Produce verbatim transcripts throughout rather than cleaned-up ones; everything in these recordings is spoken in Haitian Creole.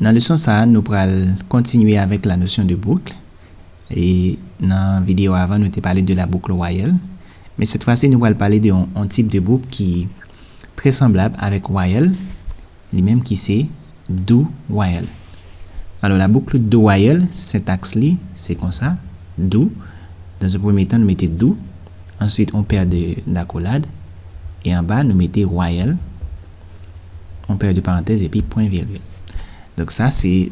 Nan leson sa a, nou pral kontinye avèk la notion de boucle. E nan videyo avan, nou te pale de la boucle while. Men cette fois-ci, nou pral pale de yon, yon tip de boucle ki trè sanblab avèk while, li menm ki se do while. Alò, la boucle do while, sentaks li, se konsa, do. Dans un premier temps, nou mete do. Answit, on pè de, dakolad. E anba, nou mete while, on pè de parantèz epi pwen virgil. Donk sa se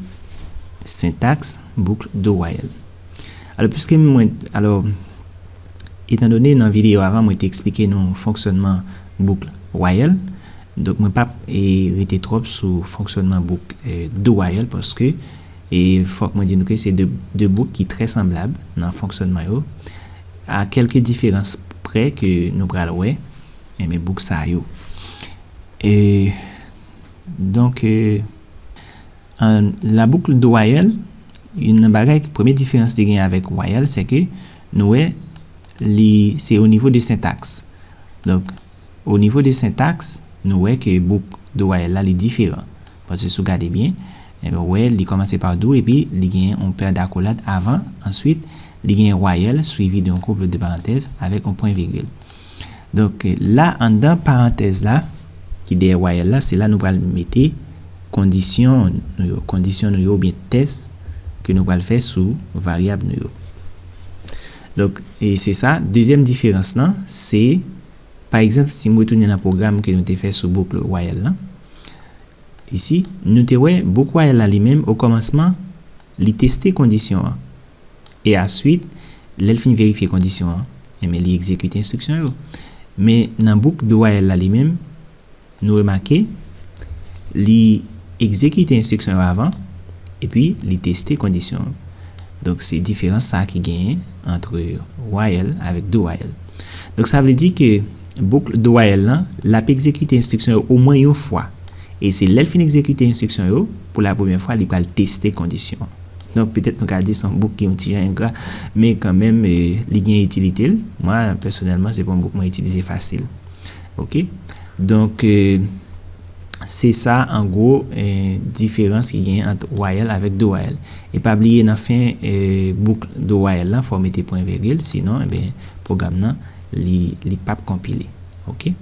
sentaks boucle do while. Alò, piske mwen, alò, etandone nan videyo avan, mwen te eksplike nou fonksyònman boucle while. Donk, mwen p ap, e, rete twòp sou fonksyònman boucle, e, do while, paske, e, fòk mwen di nou ke se de, de boucle ki trè sanblab nan fonksyònman yo, a kèlke diferans prè ke nou pral wè, enben, boucle sa yo. E, donk, e, an, la boucle do while, youn nan bagay, premye diferans li gen avèk while, se ke nou wè li, se o nivo de sentaks. Donk, o nivo de sentaks, nou wè ke boucle do while la, li diferan. Paske si w gade byen, enben, w wè, li kòmanse pa do epi li gen yon pè dakolad avan, answit, li gen while swivi de yon koup de parantèz avèk yon pwen vigil. Donk, la, anndan parantèz la, ki dèyè while la, se la nou pral mete kondisyon nou yo, kondisyon nou yo oubyen tès ke nou pral fè sou varyab nou yo. Donk, e se sa, dezyèm diferans lan, se, pa egzanp, si m retounen nan pwogram ke nou te fè sou boucle while lan, isi, nou te wè boucle while la li menm, o kòmansman, li teste kondisyon an. E answit, lè l fin verifye kondisyon an, enben, li egzekite enstriksyon yo. Men nan boucle do while la li menm, nou remake, li egzekite enstriksyon yo avan, epi li teste kondisyon yo. Donk, se diferans sa ki genyen ant while avèk do while. Donk, sa vle di ke boucle do while lan, l ap egzekite enstriksyon yo omwen yon fwa. E se lè l fin egzekite enstriksyon yo, pou la premyè fwa, li pral teste kondisyon an. Donk, petèt nou ka di se yon boucle ki yon ti jan engra, men kanmenm, e, li gen itilite l. Mwen, pèsonèlman, se pa yon boucle mwen itilize fasil. Oke? Donk, e, se sa, an gwo, e, diferans ki genyen ant while avèk do while. E pa bliye, nan fen, e, boucle do while lan, fò w mete pwen vigil, sinon, enben, pwogram nan, li, li p ap konpile. Oke?